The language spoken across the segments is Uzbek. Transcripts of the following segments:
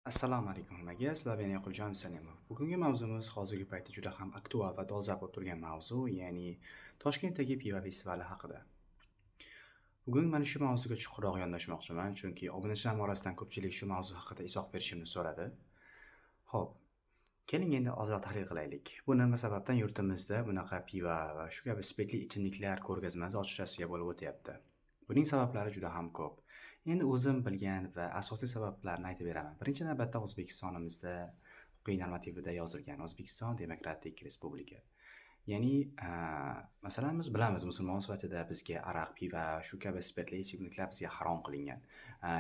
Assalomu alaykum hammaga, sizlar bilan Yoqubjon Salimov. Bugungi mavzumiz hozirgi paytda juda ham aktual va dolzarb bo'lib turgan mavzu, ya'ni Toshkentdagi pivo festivali haqida. Bugun mana shu mavzuga chuqurroq yondashmoqchiman, chunki obunachilarim orasidan ko'pchilik shu mavzu haqida izoh berishimni so'radi. Xo'p, keling, endi ozroq tahlil qilaylik. Bu nima sababdan yurtimizda bunaqa pivo va shu kabi spirtli ichimliklar ko'rgazmasi ochiqchasiga bo'lib o'tyapti? Buning sabablari juda ham ko'p. Endi o'zim bilgan va asosiy sabablarni aytib beraman. Birinchi navbatda, O'zbekistonimizda huquqiy normativida yozilgan: O'zbekiston demokratik respublika. Ya'ni, masalan, biz bilamiz, musulmon sifatida bizga aroq, pivo, shu kabi spirtli ichimliklar bizga harom qilingan.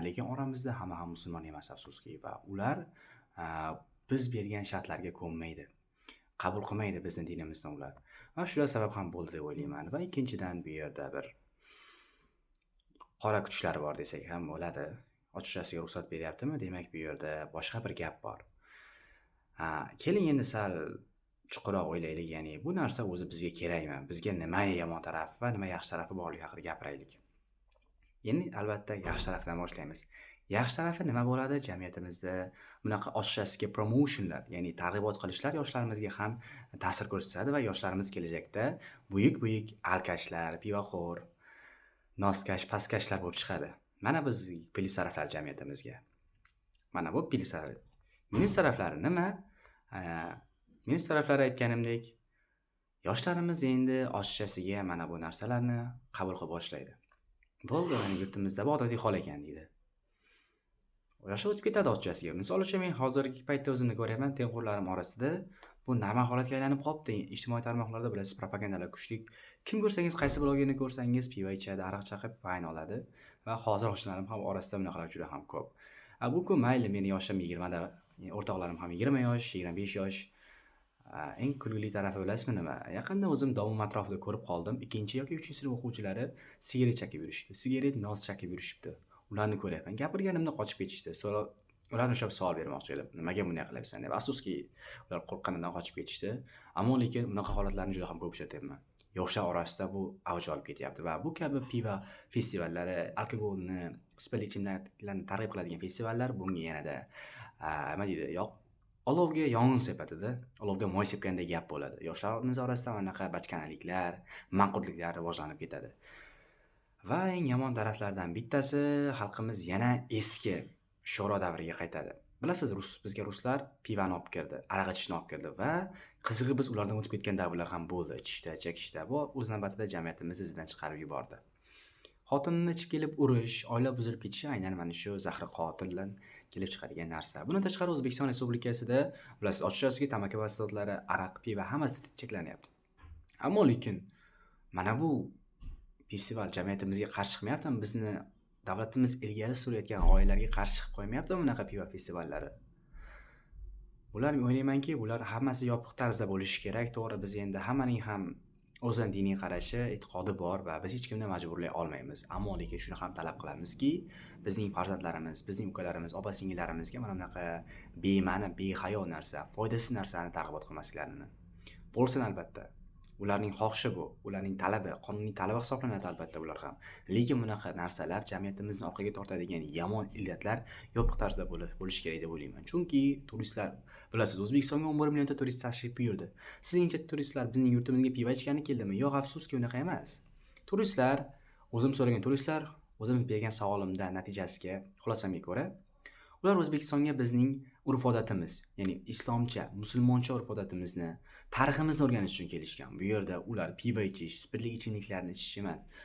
Lekin oramizda hamma ham musulmon emas, afsuski, va ular biz bergan shartlarga ko'nmaydi. Qabul qilmaydi bizni dinimizni ular. Va shular sabab ham bo'ldi deb o'ylayman. Va ikkinchidan, bu yerda bir qora kuchlar bor desak ham bo'ladi. Ochiqchasiga ruxsat beryaptimi, demak, bu yerda boshqa bir gap bor. Ha, keling, endi sal chuqurroq o'ylaylik, ya'ni bu narsa o'zi bizga kerakmi? Bizga nima yomon tarafi va nima yaxshi tarafi borligi haqida gapiraylik. Endi, albatta, yaxshi tarafidan boshlaymiz. Yaxshi tarafi nima bo'ladi? Jamiyatimizda bunaqa ochiqchasiga promotionlar, ya'ni targ'ibot qilishlar yoshlarimizga ham ta'sir ko'rsatadi va yoshlarimiz kelajakda buyuk-buyuk alkashlar, pivoxo'r, noskash, pastkashlar bo'lib chiqadi. Mana biz plyus taraflari jamiyatimizga. Mana bu plyus tarafi. Minus taraflari nima? Minus taraflari, aytganimdek, yoshlarimiz endi ochiqchasiga mana bu narsalarni qabul qila boshlaydi. Bo'ldi, mana yurtimizda bu odatiy hol ekan, deydi. Yoshlar o'tib ketadi ochiqchasiga. Misol uchun, men hozirgi paytda o'zimni ko'ryapman, tengqurlarim orasida bu normal holatga aylanib qolibdi. Ijtimoiy tarmoqlarda, bilasiz, propagandalar kuchli. Kim ko'rsangiz, qaysi blogerni ko'rsangiz, pivo ichadi, aroq chaqib, vayn oladi va hozir qo'shnilarim ham orasida bunaqalar juda ham ko'p. A bu-ku mayli, meni yoshim 20 da, o'rtoqlarim ham 20 yosh, 25 yosh. Eng kulgili tarafi bilasizmi nima? Yaqinda o'zim domim atrofida ko'rib qoldim. 2 yoki 3 sinf o'quvchilari sigaret chakib yurishibdi. Sigaret, nos chakib yurishibdi. Ularni ko'ryapman. Gapirganimda qochib ketishdi. Ularni ushlab savol bermoqchi edim. Nimaga bunday qilyapsan, deb. Afsuski, ular qo'rqqanidan qochib ketishdi. Ammo lekin bunaqa holatlarni juda ham ko'p uchratyapman. Yoshlar orasida bu avj olib ketyapti va bu kabi pivo festivallari, alkogolni, spirtli ichimliklarni targ'ib qiladigan festivallar bunga yanada, nima deydi, yoq olovga yong'in sepadida, olovga moy sepgandek gap bo'ladi. Yoshlarimiz orasida anaqa bachkanaliklar, manqurtliklar rivojlanib ketadi. Va eng yomon taraflardan bittasi, xalqimiz yana eski sho'ro davriga qaytadi. Bilasiz, rus bizga ruslar pivani olib kirdi, aroq ichishni olib kirdi va qizig'i, biz ulardan o'tib ketgan davrlar ham bo'ldi ichishda, chekishda. Bu o'z navbatida jamiyatimizni izidan chiqarib yubordi. Xotinini ichib kelib urish, oila buzilib ketishi aynan mana shu zahri qotildan kelib chiqadigan narsa. Bundan tashqari, O'zbekiston Respublikasida, bilasiz, ochiqchasiga tamaki mahsulotlari, aroq, pivo hammasi cheklanyapti. Ammo lekin mana bu festival jamiyatimizga qarshi chiqmayaptimi? Bizni davlatimiz ilgari surayotgan g'oyalarga qarshi chiqib qo'ymayaptimi bunaqa pivo festivallari? Bular, o'ylaymanki, bular hammasi yopiq tarzda bo'lishi kerak. To'g'ri, biz endi hammaning ham o'zini diniy qarashi, e'tiqodi bor va biz hech kimni majburlay olmaymiz. Ammo lekin shuni ham talab qilamizki, bizning farzandlarimiz, bizning ukalarimiz, opa-singillarimizga mana bunaqa bema'ni, behayo narsa, foydasiz narsani targ'ibot qilmasliklarini. Bo'lsin, albatta. Ularning xohishi bu, ularning talabi, qonuniy talabi hisoblanadi, albatta, bular ham. Lekin bunaqa narsalar, jamiyatimizni orqaga tortadigan yomon illatlar yopiq tarzda bo'lishi kerak deb o'ylayman. Chunki turistlar, bilasiz, O'zbekistonga 11 millionta turist tashrif buyurdi. Sizningcha, turistlar bizning yurtimizga pivo ichgani keldimi? Yo'q, afsuski, unaqa emas. Turistlar, o'zim so'ragan turistlar, o'zim bergan savolimda natijasiga, xulosamga ko'ra, ular O'zbekistonga bizning urf-odatimiz, ya'ni islomcha, musulmoncha urf-odatimizni, tariximizni o'rganish uchun kelishgan. Bu yerda ular pivo ichish, spirtli ichimliklarni ichish emas.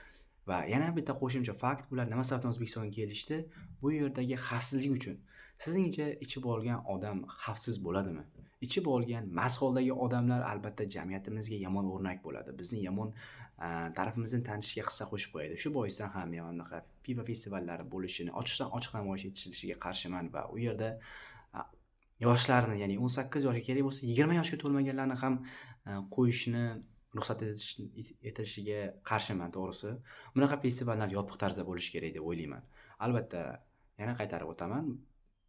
Va yana bitta qo'shimcha fakt, ular nima sababdan O'zbekistonga kelishdi? Bu yerdagi xavfsizlik uchun. Sizningcha, ichib olgan odam xavfsiz bo'ladimi? Ichib olgan, mast holdagi odamlar, albatta, jamiyatimizga yomon o'rnak bo'ladi. Bizni yomon tarafimizni tanishga hissa qo'shib qo'yadi. Shu boisdan ham men mana bunaqa pivo festivallari bo'lishini, ochiqdan ochiq namoyish etilishiga qarshiman va u yerda yoshlarni, ya'ni 18 yoshga, kerak bo'lsa 20 yoshga to'lmaganlarni ham qo'yishni ruxsat etilishiga qarshiman, to'g'risi. Bunaqa festivallar yopiq tarzda bo'lishi kerak deb o'ylayman. Albatta, yana qaytarib o'taman.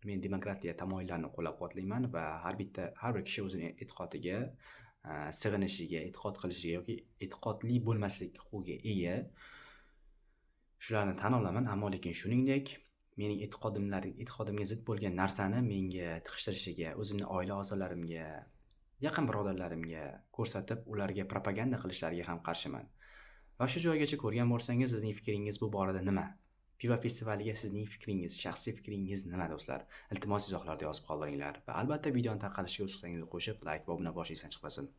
Men demokratiya tamoyillarini qo'llab-quvvatlayman va har bir kishi o'zini e'tiqodiga sig'inishiga, e'tiqod qilishiga yoki e'tiqodli bo'lmaslik huquqiga ega. Shularni tan olaman, ammo lekin shuningdek Mening e'tiqodimga zid bo'lgan narsani menga tiqishtirishiga, o'zimni oila a'zolarimga, yaqin birodarlarimga ko'rsatib, ularga propaganda qilishlariga ham qarshiman. Va shu joygacha ko'rgan bo'lsangiz, sizning fikringiz bu borada nima? Pivo festivaliga sizning fikringiz, shaxsiy fikringiz nima, do'stlar? Iltimos, izohlarda yozib qoldiringlar va albatta videoni tarqalishiga o'z hissangizni qo'shib, layk va obuna bosish esdan chiqmasin.